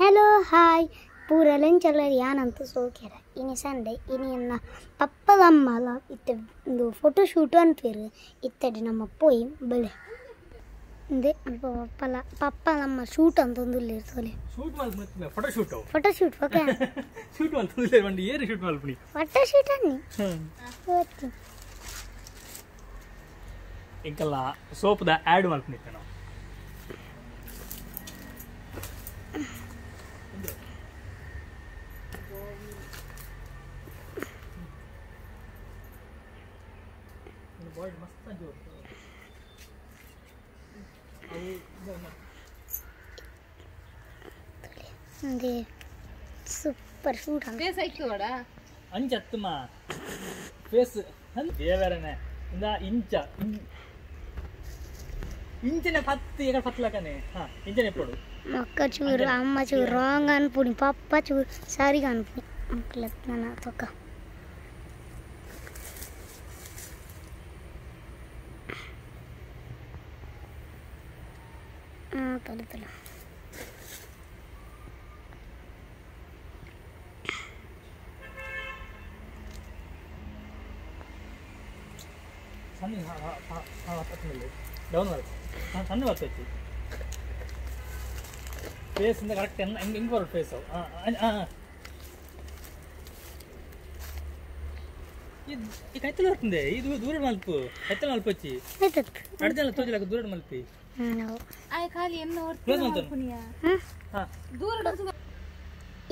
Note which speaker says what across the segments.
Speaker 1: Hello hi ಪೂರ ಲಂಚಲ್ಲ ಯಾನಂತ ಸೋಕ್ಯಾರ ಇನಿ Sunday ಇನಿ ಎನ್ನ ಪಪ್ಪದಮ್ಮಲ ಇತ್ತೆ ಒಂದು ಫೋಟೋ ಶೂಟ್ ಅನ್ಪೇರು ಇತ್ತಡಿ ನಮ್ಮ ಪೋಯಿ ಬಳೆ ಇಂದೆ ಅಲ್ಪ ಪಪ್ಪಲ ಪಪ್ಪದಮ್ಮ ಶೂಟ್ ಅಂತ ಒಂದು ತೋಲೆ
Speaker 2: ಶೂಟ್ ಮಲ್ಪು photo shoot
Speaker 1: photo shoot okay
Speaker 2: shoot ಮಲ್ಪು ಬಂಡಿ ಏರು ಶೂಟ್ ಮಲ್ಪುನಿ
Speaker 1: ಫೋಟೋ ಶೂಟ್ ಅನ್ನಿ ಗೊತ್ತಿ
Speaker 2: ಎಂಕಲ್ಲ ಸೋಪ್ the add ಮಲ್ಪುನಿ ನಾವು
Speaker 1: ಸೂಪರ್ ಶೂಟ್
Speaker 3: ಫೇಸ್ ಐಕ್ಕೋಡ
Speaker 2: ಅಂಚತ್ತುಮ ಫೇಸ್ ದೇವರನೆ ಇಂದ ಇಂಚ ಇಂಚನೆ ಪತ್ತು ಎಗ ಪತ್ತಲಕನೆ ಹಾ ಇಂಚನೆ ಪೋಡು
Speaker 1: ಮಕ್ಕ ಚೂರು ಅಮ್ಮ ಚೂರು ರಾಂಗ್ ಅನ್ಪುನಿ ಪಪ್ಪ ಚೂರು ಸರಿಗ ಅನ್ಪುನಿ ಮಕ್ಕಳ ತೊಕ್ಕ ತೊಲೆ ತೊಲೆ
Speaker 2: ಸಣ್ಣ ಡೌನ್ ಬರುತ್ತೆ ಸಣ್ಣ ಬರ್ತೈತಿ ಫೇಸ್ ಇಂದ ಕರೆಕ್ಟ್ ಹೆಂಗೆ ಹೆಂಗೆ ಬರೋದು ಫೇಸು ಹಾಂ ಹಾಂ ಈ ಕೈತಲ ಬರ್ತದೆ ಇದು ದೂರ ಮಲ್ಪು ಕೈತಲ ಮಲ್ಪ ಹಚ್ಚಿ ಅಡ್ಜಲ್ಲ ತೋಜಲಕ್ಕ ದೂರ ಮಲ್ಪಿ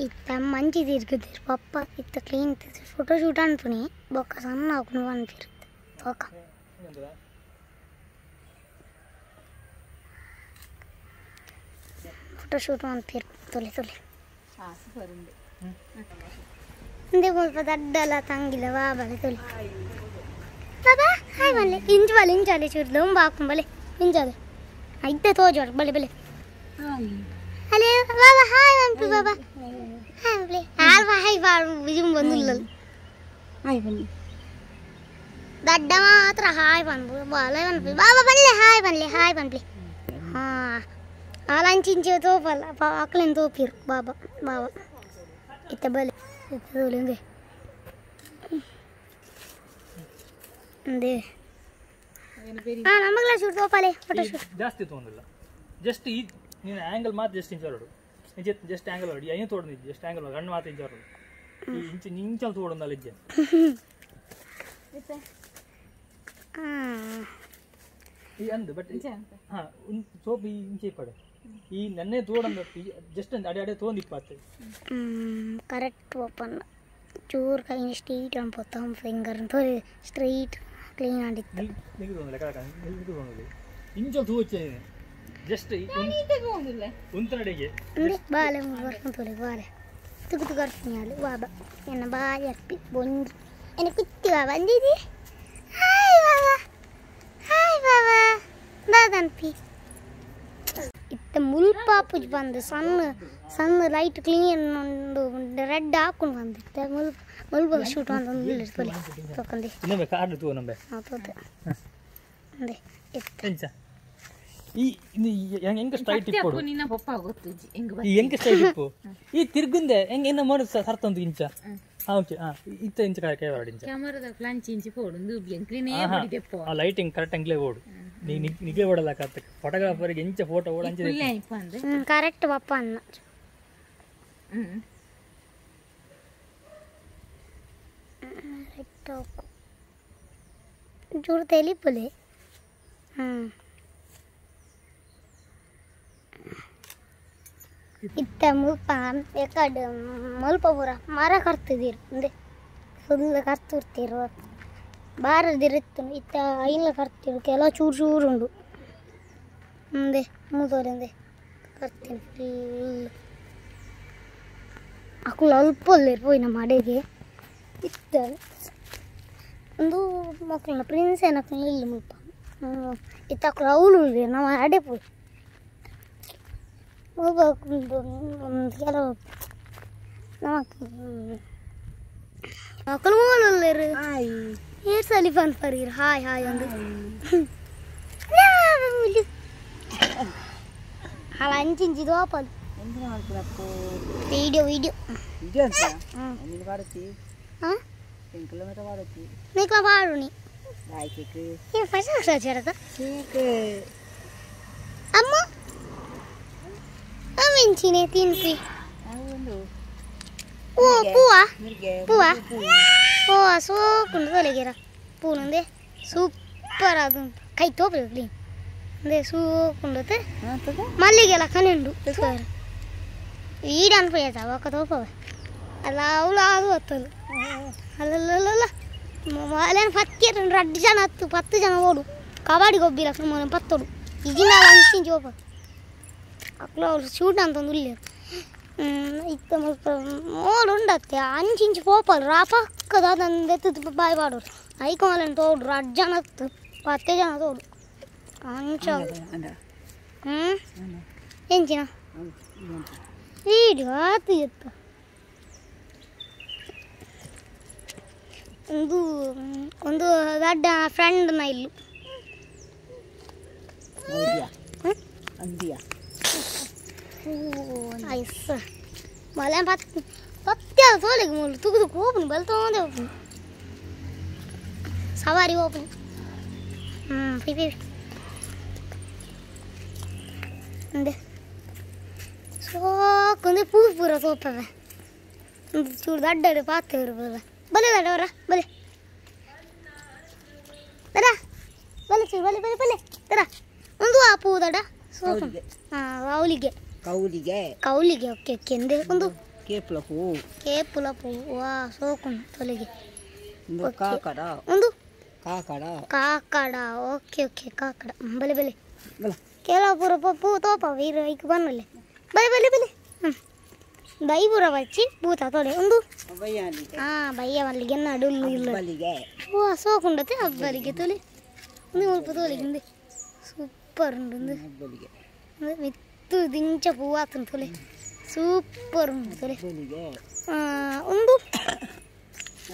Speaker 1: ಇತ್ತ ಮಂಚಿ ತಿರ್ಗುದಿರು ಪಪ್ಪ ಇತ್ತ ಕ್ಲೀನ್ ಫೋಟೋ ಶೂಟ್ ಅನ್ಪುನಿ ಬೊಕ್ಕ ಸಣ್ಣ ಹಾಕೊಂಡು ಅನ್ಪಿರುತ್ತೆ ತೋಕ ಫೋಟೋ ಶೂಟ್ ಅನ್ಪಿರು ತೊಲೆ ತೊಲೆ ಇಂದೇ ಮುಲ್ಪ ದಡ್ಡಲ ತಂಗಿಲ್ಲ ವಾ ಬಲೆ ತೊಲೆ ಬಾಬಾ ಹಾಯ್ ಬಲ್ಲೆ ಇಂಚು ಬಲೆ ಇಂಚಾಲೆ ಚೂರು ದೊಂಬ ಹಾಕೊಂಡ್ ಬಲೆ ಇಂಚಾಲೆ ಇದ್ದೆ ತೋಜೋಡು ಬಲೆ ಬಲೆ ಅಲೇ ಬಾಬಾ ಹಾಯ್ ಅನ್ಪಿ ಬಾಬಾ ಹಾಯ್ ಬಲೆ ಆಲ್ ಹಾಯ್ ಬಾಳು ಬಿಜುಂ ಬಂದಿಲ್ಲ
Speaker 3: ಹಾಯ್ ಬನ್ನಿ
Speaker 1: ದಡ್ಡ ಮಾತ್ರ ಹಾಯ್ ಬಂದ್ಬು ಬಾಲೆ ಅನ್ಪಿ ಬಾಬಾ ಬಲ್ಲೆ ಹಾಯ್ ಬನ್ಲಿ ಹಾಯ್ ಬನ್ಲಿ ಹಾಂ ಆಲ್ ಅಂಚಿಂಚಿ ತೋಪಲ್ಲ ಅಕ್ಲೇನು ತೋಪಿರು ಬಾಬಾ ಬಾಬಾ ಇತ್ತ ಬಲೆ ಇತ್ತ ತೋಲಿಂದೆ ಅಂದೆ ಹಾಂ ನಮಗೆಲ್ಲ ಶೂಟ್ ತೋಪಾಲೆ ಫೋಟೋ ಶೂಟ್
Speaker 2: ಜಾಸ್ತಿ ತೊಗೊಂಡಿಲ್ಲ ಜಸ್ಟ್ ಈ ನೀನು ಆ್ಯಂಗಲ್ ಮಾತ್ರ ಜಸ್ಟ್ ಇಂಚ ಹೊರಡು ಜಸ್ಟ್ ಆ್ಯಂಗಲ್ ಹೊರಡು ಏನು ತೋಡು ಜಸ್ಟ್ ಆ್ಯಂಗಲ್ ಗಣ್ಣು ಮಾತ್ರ ಇಂಚ ಹೊರಡು ಈ ಇಂಚ ಇಂಚಲ್ಲಿ ತೋಡೊಂದಲ್ಲ ಇಜ್ಜೆ ಈ ಅಂದು ಬಟ್ ಹಾಂ ಸೋಪ್ ಈ ಇಂಚೆ ಪಡೆ ಈ ನನ್ನೇ ತೋಡಂದ ಜಸ್ಟ್ ಅಡೆ ಅಡೆ ತೊಗೊಂಡಿಪ್ಪಾತೆ
Speaker 1: ಕರೆಕ್ಟ್ ಓಪನ್ ಚೂರು ಕೈ straight ಅನ್ಪೋತ finger straight clean ಆಡಿತ್ತು
Speaker 2: ಇಂಚಲ್ ತೂಚೆ just ಉಂತನಡೆಗೆ
Speaker 1: ಅಂದ್ರೆ ಬಾಲೆ ಬರ್ಕೊಂಡು ತೋಲೆ ಬಾಲೆ ತುಗು ತುಗು ಅರ್ಪಿನಿ ಬಾಬಾ ಎನ್ನ ಬಾಯಿ ಅರ್ಪಿ ಬೊಂಜಿ ಎನ್ನ ಕುತ್ತಿ ಬಾಬಾ ಅಂದಿದಿ ಹಾಯ್ ಬಾಬಾ ಹಾಯ್ ಬಾಬಾ ದಾದನ್ಪಿ ಇತ್ತ ಮುಲ್ಪಾಪುಜ್ ಬಂದು ಸಣ್ಣ ಸಣ್ಣ ಲೈಟ್ ಕ್ಲೀನ್ ಒಂದು ರೆಡ್ ಹಾಕೊಂಡು ಬಂದಿತ್ತೆ ಮುಲ್ಪ ಮುಲ್ಪ ಶೂಟ್ ಅಂತ ತೋಲೆ ತಕೊಂಡಿ
Speaker 2: ಇನ್ನೊಮ್ಮೆ ಕಾರ್ಡ್ ತಗೋ ನಂಬೆ
Speaker 1: ಹಾಂ ತೋತೆ ಅಂದೆ ಇತ್ತ
Speaker 2: ಈ ಹೆಂಗೆ ಸ್ಟ್ರೈಟ್ ಇಪ್ಪು
Speaker 3: ನಿನ್ನ ಪಪ್ಪ ಗೊತ್ತುಜಿ ಹೆಂಗೆ
Speaker 2: ಈ ಹೆಂಗೆ ಸ್ಟ್ರೈಟ್ ಇಪ್ಪು ಈ ತಿರ್ಗುಂದೆ ಹೆಂಗೆ ಎನ್ನ ಮೋಡ ಸರ್ತಂದು ಇಂಚ ಹಾಂ ಓಕೆ ಹಾಂ ಇತ್ತ ಇಂಚ ಕೈ ಹೊರಡು ಇಂಚ
Speaker 3: ಕ್ಯಾಮರಾದ ಫ್ಲಾಂಚ್ ಇಂಚಿ ಪೋಡು ಒಂದು ಎಂಕ್ಲಿನೇ ಬಡಿದೆಪ್ಪೋ
Speaker 2: ಆ ಲೈಟಿಂಗ್ ಕರೆಕ್ಟ್ ಅಂಗ್ಲೇ ಓಡು ನೀ ನಿಗ್ಲೇ ಓಡಲ್ಲ ಕರೆಕ್ಟ್ ಫೋಟೋಗ್ರಾಫರ್ಗೆ ಎಂಚ ಫೋಟೋ ಓಡ ಅಂಚೆ
Speaker 1: ಕರೆಕ್ಟ್ ಪಪ್ಪ ಅನ್ನ ಕರೆಕ್ಟ್ ಚೂರು ತೆಲಿಪುಲೆ ಹ್ಞೂ ಇತ್ತ ಮುಲ್ಪ ಎಕಡ್ ಮುಲ್ಪ ಪೂರ ಮರ ಕರ್ತಿದ್ದೀರು ಅಂದೆ ಫುಲ್ ಕರ್ತಿರ್ತಿರು ಬಾರದಿರುತ್ತು ಇತ್ತ ಐನ್ಲ ಕರ್ತಿರು ಕೆಲವು ಚೂರು ಚೂರು ಉಂಡು ಅಂದೆ ಮೂದೋರಂದೆ ಕರ್ತೀನಿ ಫುಲ್ ಅಕುಲು ಅಲ್ಪ ಪೋಯಿ ನಮ್ಮ ಅಡೆಗೆ ಇತ್ತ ಒಂದು ಮಕ್ಕಳನ್ನ ಪ್ರಿನ್ಸ್ ಏನಕ್ಕಲ್ಲ ಇಲ್ಲಿ ಮುಲ್ಪ ಇತ್ತ ಅಕುಲು ಅವಳು ನಮ್ಮ ಅಡೆ ಪೋಯಿ ಕೆಲವು ಮಕ್ಕಳು ಮೂಲುಲ್ಲೇರು ಏರ್ ಸಲಿ ಪನ್ಪರೀರ್ ಹಾಯ್ ಹಾಯ್ ಅಂದು ಅಲ್ಲ ಅಂಚಿಂಚಿ ದೋಪಲು ವಿಡಿಯೋ ವಿಡಿಯೋ
Speaker 4: ವಿಡಿಯೋ ಅಂತ ನೀನು ಪಾಡುತ್ತಿ
Speaker 1: ಹಾಂ
Speaker 4: ಎಂಕುಲ ಮತ ಪಾಡುತ್ತಿ
Speaker 1: ನಿಕ್ಲ ಪಾಡುನಿ
Speaker 4: ಲಾಯ್ಕಿಕ್
Speaker 1: ಏ ಫಸ್ಟ್ ಸಚರತ
Speaker 4: ಚೀಕ್
Speaker 1: ಅಮ್ಮ ಅಮ್ಮೆಂಚಿನೆ ತಿನ್ಪಿ
Speaker 4: ಒಂದು
Speaker 1: ಓ ಪೂವಾ ಪೂವಾ ಓ ಸೋಕುಂಡು ತೊಲೆಗಿರ ಪೂನಂದೆ ಸೂಪರ್ ಅದು ಕೈ ತೋಪು ಕ್ಲೀನ್ ಅಂದೆ ಸೋಕುಂಡತೆ ಮಲ್ಲಿಗೆಲ್ಲ ಕನೆಂಡು ಈಡ ಅನ್ಪಯ್ಯದ ಒಕ್ಕ ತೋಪವೆ ಅಲ್ಲ ಅವಳು ಅದು ಹತ್ತಲು ಅಲ್ಲಲ್ಲ ಅಲ್ಲೇನು ಪತ್ತಿ ರಡ್ಡು ಜನ ಹತ್ತು 10 ಜನ ಓಡು ಕಬಡ್ಡಿ ಗೊಬ್ಬಿಲ್ಲ ಸುಮ್ಮನೆ ಪತ್ತೋಡು ಈಗಿನ ಅಂಚಿಂಚಿ ಓಪ ಅಕ್ಲು ಅವ್ರು ಶೂಟ್ ಅಂತಂದು ಇಲ್ಲ ಇತ್ತ ಮುಲ್ಪ ಮೋಲು ಉಂಡತ್ತೆ ಅಂಚಿಂಚಿ ಪೋಪಲ್ ರಾಪಕ್ಕದ ಅದನ್ನು ಎತ್ತದು ಬಾಯಿ ಪಾಡೋರು ಐಕೋಲನ್ನು ತೋಡು ರಡ್ಡು ಜನ ಹತ್ತು 10 ಜನ ತೋಡು ಅಂಚ ಹ್ಞೂ ಎಂಚಿನ ವೀಡಿಯೋ ಆತು ಎತ್ತು ಒಂದು ಒಂದು ದೊಡ್ಡ ಫ್ರೆಂಡ್ನ ಇಲ್ಲು ಐಸ್ ಮಲೆ ಪತ್ತೆ ಪತ್ತೆ ತೋಲೆಗೆ ಮೂಲು ತುಗುದು ಹೋಗ್ನಿ ಬಲ್ತೋಂದೆ ಹೋಗ್ನಿ ಸವಾರಿ ಹೋಗ್ನಿ ಹ್ಞೂ ಪಿ ಪಿ ಅಂದೆ ಸೋಕೊಂದು ಪೂ ಪೂರ ತೋಪವೆ ಒಂದು ಚೂರು ದಡ್ಡ ಪಾತ್ರೆ ಇರ್ಬೋದ ಬಲೆ ದಡ್ಡವರ ಬಲೆ ದಡ ಬಲೆ ಚೂರು ಬಲೆ ಬಲೆ ಬಲೆ ದಡ ಒಂದು ಆ ಪೂ ದಡ ಸೋಕು ಹಾಂ ಕೌಲಿಗೆ
Speaker 4: ಕೌಲಿಗೆ
Speaker 1: ಕೌಲಿಗೆ ಓಕೆ ಓಕೆ ಅಂದೆ ಒಂದು
Speaker 4: ಕೇಪುಲ ಹೂ
Speaker 1: ಕೇಪುಲ ಹೂ ವಾ ಸೋಕುಂಡು ತೊಲೆಗೆ
Speaker 4: ಒಂದು ಕಾಕಡ
Speaker 1: ಒಂದು
Speaker 4: ಕಾಕಡ
Speaker 1: ಕಾಕಡ ಓಕೆ ಓಕೆ ಕಾಕಡ ಬಲೆ ಬಲೆ ಕೆಲವು ಪೂರ ಪೂ ತೋಪ ವೀರ ಈಗ ಬನ್ನಲೆ ಬಲೆ ಬಲೆ ಬಲೆ ಹ್ಞೂ ಬೈಪುರ ಬಚ್ಚಿ ಭೂತ ತೊಲೆ ಒಂದು ಹಾಂ ಬಯ್ಯ ಮಲ್ಲಿಗೆ ನಡುಲ್ಲು ಇಲ್ಲ ಹೂವು ಸೋಕುಂಡತೆ ಹಬ್ಬಲಿಗೆ ತೊಲೆ ಒಂದು ಮುಲ್ಪ ತೋಲಿಗೆ ఉంది ಸೂಪರ್ ಉಂಡು ಮಿತ್ತು ದಿಂಚ ಪೂವು ಆತನ ತೊಲೆ ಸೂಪರ್ ಉಂಡು ತೊಲೆ ಒಂದು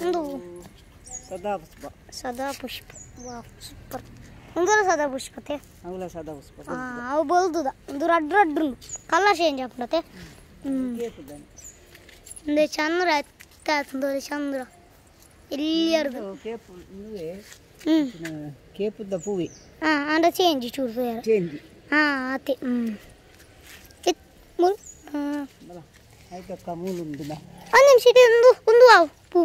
Speaker 1: ಒಂದು
Speaker 4: ಸದಾ ಪುಷ್ಪ
Speaker 1: ಸದಾ ಪುಷ್ಪ ವಾ ಸೂಪರ್ ಒಂದರ ಸದಾ ಪುಷ್ಪತೆ
Speaker 4: ಅವಲ ಸದಾ ಪುಷ್ಪ
Speaker 1: ಅವು ಬಲ್ದುದ ಒಂದು ರಡ್ಡು ರಡ್ಡು ಕಲರ್ ಚೇಂಜ್ ಆಪುಂಡತೆ ಒಂದು ಚಂದ್ರ ಎತ್ತಾತಂದು ಚಂದ್ರ ಎಲ್ಲಿಯರ್ದು
Speaker 4: ಕೇಪುದ ಹೂವೆ
Speaker 1: ಹಾಂ ಅಂಡ ಚೇಂಜ್ ಚೂರು
Speaker 4: ಚೇಂಜ್
Speaker 1: ಹಾಂ ಅತೆ ಹ್ಞೂ ಒಂದು ನಿಮಿಷ ಒಂದು ಒಂದು ಆವು ಪೂ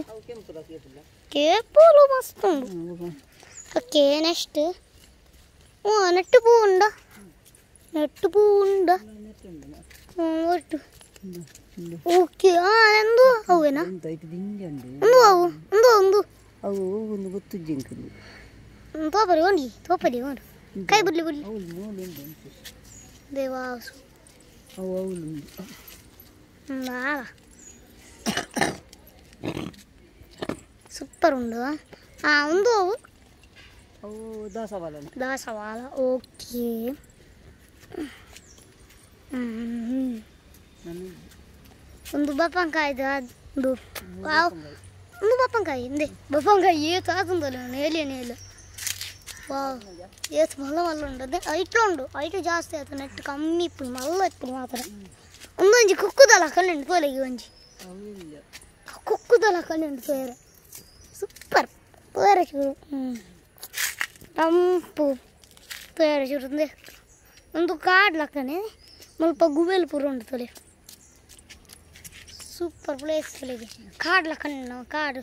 Speaker 1: ಕೇಪುಲು ಮಸ್ತ್ ಉಂಡು ಓಕೆ ನೆಕ್ಸ್ಟ್ ಓ ನೆಟ್ಟು ಪೂ ಉಂಡ ನೆಟ್ಟು ಪೂ ಉಂಡ ಒಟ್ಟು ಓಕೆ ಹಾಂ ಎಂದು ಅವೇನಾ ಒಂದು ಅವು ಒಂದು ಒಂದು
Speaker 4: ಅವು ಒಂದು ಗೊತ್ತು ಜಿಂಕುದು
Speaker 1: ತೋಪರಿ ಒಂಡಿ ತೋಪರಿ ಒಂದು ಕೈ ಬಿಡ್ಲಿ ಬಿಡ್ಲಿ ದೇವಾ
Speaker 4: ಅವು ಅವು
Speaker 1: ಸೂಪರ್ ಉಂಡು ಹಾಂ ಒಂದು ಅವು
Speaker 4: ಅವು ದಾಸವಾಳ
Speaker 1: ದಾಸವಾಳ ಓಕೆ ಒಂದು ಬಪ್ಪಂಕಾಯ್ದು ಅದು ಒಂದು ಬಪ್ಪಂಕಾಯಿ ಹಿಂದೆ ಬಪ್ಪಂಕಾಯಿ ಏತು ಆತಂದಲ್ಲ ನೇಲಿ ನೇಲು ವಾವ್ ಏತು ಮಲ್ಲ ಮಲ್ಲ ಉಂಡು ಅದೇ ಐಟ್ಲು ಉಂಡು ಐಟು ಜಾಸ್ತಿ ಆಯ್ತು ನೆಟ್ ಕಮ್ಮಿ ಇಪ್ಪು ಮಲ್ಲ ಇಪ್ಪು ಮಾತ್ರ ಒಂದೊಂಜಿ ಕುಕ್ಕುದಲ್ಲ ಕಣ್ಣುಂಡು ತೋಲೆಗೆ ಒಂಜಿ ಕುಕ್ಕುದಲ್ಲ ಕಣ್ಣುಂಡು ತೋಯರೆ ಸೂಪರ್ ತೋಯರೆ ಚೂರು ಹ್ಞೂ ತಂಪು ತೋಯರೆ ಚೂರು ಒಂದು ಕಾಡ್ ಲಕ್ಕನೆ ಮುಲ್ಪ ಗುಬೆಲ್ ಪೂರ ಉಂಡು ತೊಲೆ ಸೂಪರ್ ಪ್ಲೇಸ್ ತೊಲೆಗೆ ಕಾಡ್ ಲಕ್ಕನೆ ನಾವು ಕಾಡು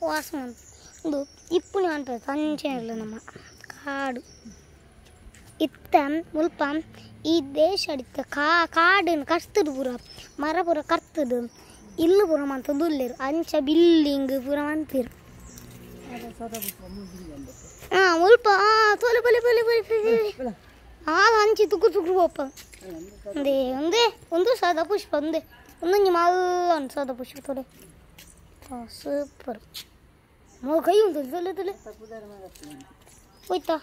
Speaker 1: ವಾಸ ಒಂದು ಇಪ್ಪುನಿ ಅನ್ಪೇತು ಅಂಚೆ ಇಲ್ಲ ನಮ್ಮ ಕಾಡು ಇತ್ತ ಮುಲ್ಪ ಈ ದೇಶ ಅಡಿತ ಕಾಡನ್ನು ಕರ್ತದು ಪೂರ ಮರ ಪೂರ ಕರ್ತದು ಇಲ್ಲು ಪೂರ ಮಂತದ್ದು ಉಲ್ಲೇರು ಅಂಚ ಬಿಲ್ಡಿಂಗ್ ಪೂರ ಮಂತಿರು ಹಾಂ ಮುಲ್ಪ ಹಾಂ ತೋಲೆ ಬಲೆ ಬಲೆ ಬಲೆ ಬಲೆ ಹಾಲು ಹಂಚಿ ತುಕ್ಕು ತುಕ್ಕು ಪೋಪ ಒಂದೇ ಒಂದೇ ಒಂದು ಸದಾ ಪುಷ್ಪ ಒಂದೇ ಒಂದೊಂಜಿ ಮಲ್ಲ ಒಂದು ಸದಾ ಪುಷ್ಪ ತೋಲೆ ಹಾಂ ಸೂಪರ್ ಮೋ ಕೈ ಉಂಟು ತೊಲೆ ತೊಲೆ ಹೋಯ್ತಾ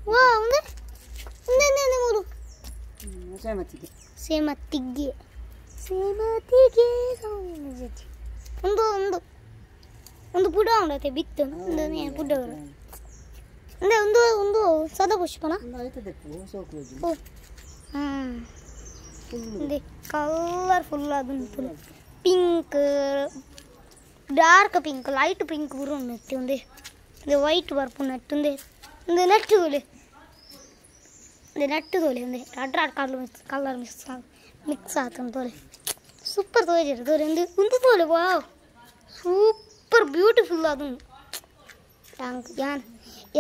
Speaker 1: ವಾ ಒಂದೇ ಒಂದೇ ಒಂದೇ ಮೂರು
Speaker 4: ಸೇಮತ್ತಿಗೆ
Speaker 1: ಸೇಮತ್ತಿಗೆ ಸೇಮತ್ತಿಗೆ ಒಂದು ಒಂದು ಒಂದು ಪುಡ ಉಂಡತೆ ಬಿತ್ತು ಒಂದು ಪುಡ ಒಂದೇ ಒಂದು ಒಂದು ಸದಾ ಪುಷ್ಪನ ಓ ಇಂದೆ ಕಲರ್ಫುಲ್ ಆದುಂಡು pink dark pink light pink ಪೂರ ಉಂಡು ಉಂದೆ ಇಂದೆ ವೈಟ್ ಬರ್ಪುನ ಉಂದೆ ಇಂದೆ ನೆಟ್ ತೋಲೆ ಇಂದೆ ನೆಟ್ ತೋಲೆ ಉಂದೆ ರಡ್ಡ್ ರಡ್ಡ್ colour mix mix ಆತುಂಡು ತೋಲೆ ಸೂಪರ್ ತೋಜೆರ್ ತೋಲೆ ಉಂದು ಉಂದು ತೋಲೆ wow super beautiful ಆದುಂಡು thank ಯಾನ್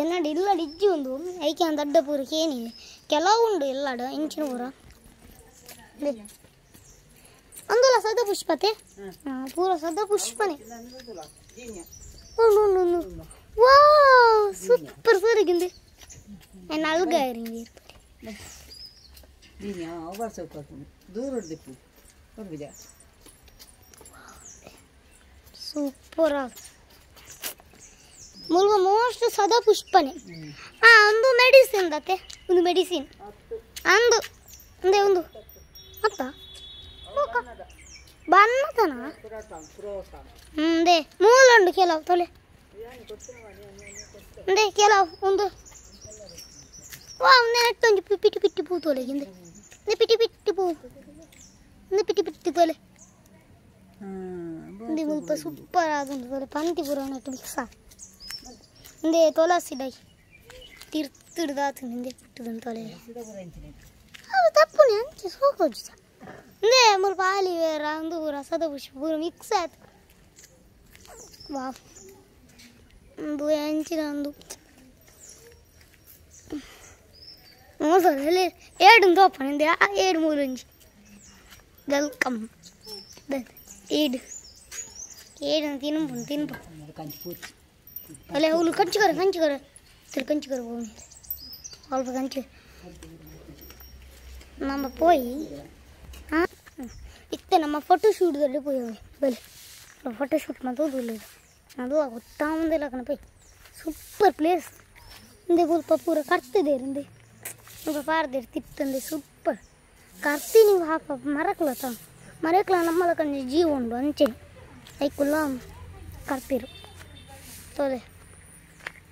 Speaker 1: ಎನ್ನಡ ಇಲ್ಲಡ್ ಇಜ್ಜಿ ಉಂದು ಐಕೆ ಅಂದ್ ದಡ್ಡ ಪೂರ ಕೇನಿ ಕೆಲವು ಉಂಡು ಇಲ್ಲಡ್ ಇಂಚಿನ ಪೂರ ಅಂದುಲ ಸದ ಪುಷ್ಪತೆ ಪೂರ ಸದ ಪುಷ್ಪನೆ ಉಂಡು ಉಂಡು ಉಂಡು ವಾವ್ ಸೂಪರ್ ಸರಿಗಿಂದೆ ಎನ್ನ ಅಲ್ಗ ಇರಿಂಗಿ
Speaker 4: ಜೀನ್ಯ ಅವ ಸೂಪರ್ ದೂರ ದಿಪ್ಪು ಕೊರ್ಬಿಜ
Speaker 1: ಸೂಪರ್ ಮುಲ್ಪ ಮೋಸ್ಟ್ ಸದಾ ಪುಷ್ಪನೆ ಆ ಒಂದು ಮೆಡಿಸಿನ್ ದತ್ತೆ ಒಂದು ಮೆಡಿಸಿನ್ ಅಂದು ಅಂದೆ ಒಂದು ಅತ್ತ ಬನ್ನತನ they ಮೂಲ ಉಂಡು ಕೆಲವು ತೊಲೆ ಅಂದೆ ಕೆಲವು ಒಂದು ವಾ ಒಂದೇ ನೆಟ್ಟೊಂಜಿ ಪಿಟಿ ಪಿಟ್ಟಿ ಪೂ ತೋಲೆ ಹಿಂದೆ ಪಿಟಿ ಪಿಟ್ಟಿ ಪೂ ಒಂದು ಪಿಟಿ ಪಿಟ್ಟಿ ತೋಲೆ ಇಂದೆ ಮುಲ್ಪ ಸೂಪರ್ ಆದುಂಡು ತೋಲೆ ಪಂತಿ ಪೂರ ನೆಟ್ಟು ಮಿಕ್ಸ್ ಇಂದೆ ತುಳಸಿ ಡೈ ತಿರ್ತಿಡ್ದಾತು ಹಿಂದೆ ಪುಟ್ಟುದುಂಡು ತೋಲೆ ಅವು ತಪ್ಪುನೆ ಅಂಚೆ ಸೋಕೋಜು ಇಂದೆ ಮುಲ್ಪ ಆಲಿವೇರ ಅಂದು ಪೂರ ಸದ ಪುಷ್ಪ ಪೂರ ಮಿಕ್ಸ್ ಆಯ್ತು ವಾ ಉಂದು ಎಂಚಿನ ಒಂದು ಮೋಸಲ್ಲಿ ಏಡು ತೋಪಣ ಇಂದೆ ಏಡು ಮೂರು ಇಂಚಿ welcome ಏಡು ಏಡು ತಿನ್ಪು ತಿನ್ಪು ಅಲ್ಲೇ ಹುಲ್ಲು ಕಂಚಿಕರ ಕಂಚಿಕರ ತಿರು ಕಂಚಿಕರ ಹೋಗಿ ಅಲ್ಪ ಕಂಚಿ ನಮ್ಮ ಪೋಯಿ ಇತ್ತೆ ನಮ್ಮ ಫೋಟೋ ಶೂಟ್ ದೊಡ್ಡ ಪೋಯಿ ಬಲೆ ಫೋಟೋ ಶೂಟ್ ಮಾತು ಅದು ಗೊತ್ತಾವಂದಿಲ್ಲ ಕಣಪೈ ಸೂಪರ್ ಪ್ಲೇಸ್ ಇಂದೆ ಮುಲ್ಪ ಪೂರ ಕರ್ತಿದೇರು ಇಂದೆ ಮುಲ್ಪ ಪಾರ್ದೇರು ತಿತ್ತಂದೆ ಸೂಪರ್ ಕರ್ತಿ ನೀವು ಹಾಪ ಮರಕ್ಲ ತ ಮರಕ್ಲ ನಮ್ಮಲ ಕಂಜಿ ಜೀವ ಉಂಡು ಅಂಚೆ ಐಕುಲ್ಲ ಕರ್ಪಿರು ತೋಲೆ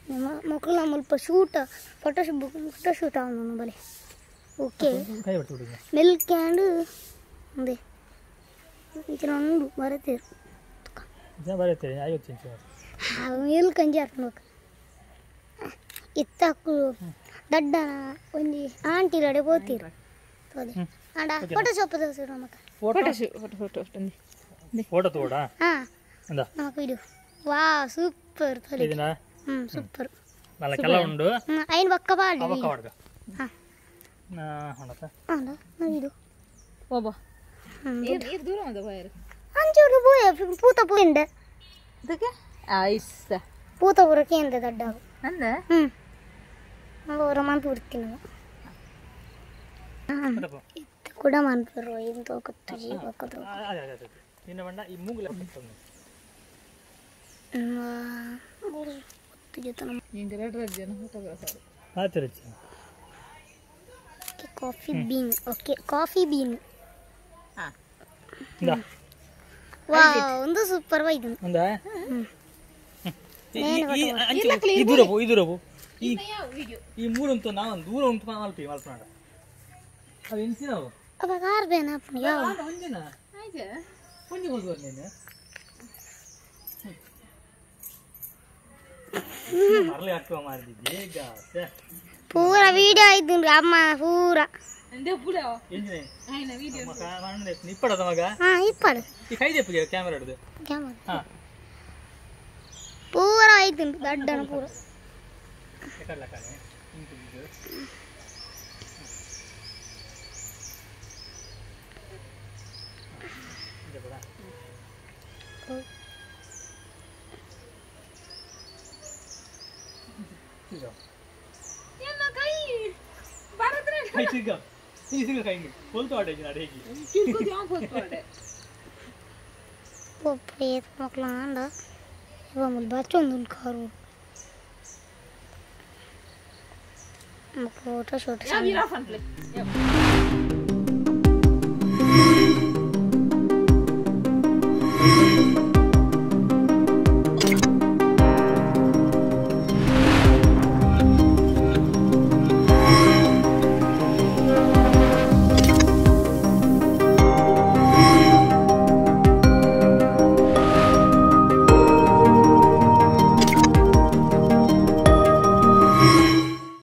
Speaker 1: ನಿಮ್ಮ ಮಕ್ಕಳ ಮುಲ್ಪ shoot photo photo shoot ಅವನು ಬಲೆ okay milk and ಅಂದೆ ಇಂಚಿನ ಉಂಡು ಬರತೇರು ಮಿಲ್ಕ್ ಅಂಜಿ ಹಾಕ್ಬೇಕು ಇತ್ತಕ್ಕೂ ದಡ್ಡನ ಒಂಜಿ ಆಂಟಿ ರಡೆ ಪೋತೀರು ತೋದೆ ಆಂಡ ಫೋಟೋ ಶಾಪ್ ತೋರಿಸಿರು ನಮಕ
Speaker 2: photo photo photo ತೋಡ
Speaker 1: ಹಾಂ ನಮಕ ವಿಡಿಯೋ ವಾ ಸೂಪರ್ ತೋಲೆ ಸೂಪರ್
Speaker 2: ನಲ್ಲ ಕೆಲ ಉಂಡು
Speaker 1: ಐನ್ ಬಕ್ಕ ಪಾಡಿ
Speaker 2: ಬಕ್ಕ ಪಾಡ್ಗ
Speaker 1: ಹಾಂ
Speaker 2: ಹೊಣತ
Speaker 1: ಆಂಡ ವಿಡಿಯೋ
Speaker 3: ಓಬ ಏರ್ ದೂರ ಉಂಡು ಬಾಯರ್
Speaker 1: ಅಂಚೂರು ಪೋಯ ಪೂತ ಪೋಯಿಂಡೆ
Speaker 3: ಅದಕ್ಕೆ ಐಸ್
Speaker 1: ಪೂತ ಪೂರ ಕೇಂದ್ರ ದಡ್ಡ
Speaker 3: ಅಂದ
Speaker 1: ಅವರ ಮಂತು ಬಿಡ್ತೀನಿ ಇತ್ತು ಕೂಡ ಮನ್ಪರು ಇಂತ ಗೊತ್ತು ಜೀವಕ್ಕದು
Speaker 2: ನಿನ್ನ ಬಣ್ಣ ಈ ಮೂಗಲ
Speaker 1: coffee bean okay coffee bean ವಾ ಒಂದು ಸೂಪರ್ ವೈದು
Speaker 2: ಒಂದಾ ಈ ಈ ಮೂರು ಉಂಟು ನಾವು ದೂರ ಉಂಟು ಮಲ್ಪಿ ಮಲ್ಪನಾಡ ಅದು ಎಂಚಿನವು
Speaker 1: ಅವ ಕಾರ್ ಬೇನ ಯಾವ
Speaker 2: ಒಂಜಿನ ಒಂಜಿ ಹೋಗುವ ನೀನು ಮರಳಿ ಹಾಕುವ ಮಾಡಿದ್ದೆ ಈಗ
Speaker 1: ಪೂರ ವಿಡಿಯೋ ಆಯ್ತು ಅಮ್ಮ ಪೂರ
Speaker 2: ಇಪ್ಪಡದ ಮಗ
Speaker 1: ಹಾ ಇಪ್ಪಡು
Speaker 2: ಈ ಕೈ ದೆಪ್ಪಗೆ ಕ್ಯಾಮೆರಾ ಹಿಡಿದು
Speaker 1: ಕ್ಯಾಮೆರಾ
Speaker 2: ಹಾ
Speaker 1: ಪೂರ ಆಯ್ತು ದಡ್ಡನ ಪೂರ photo shoot.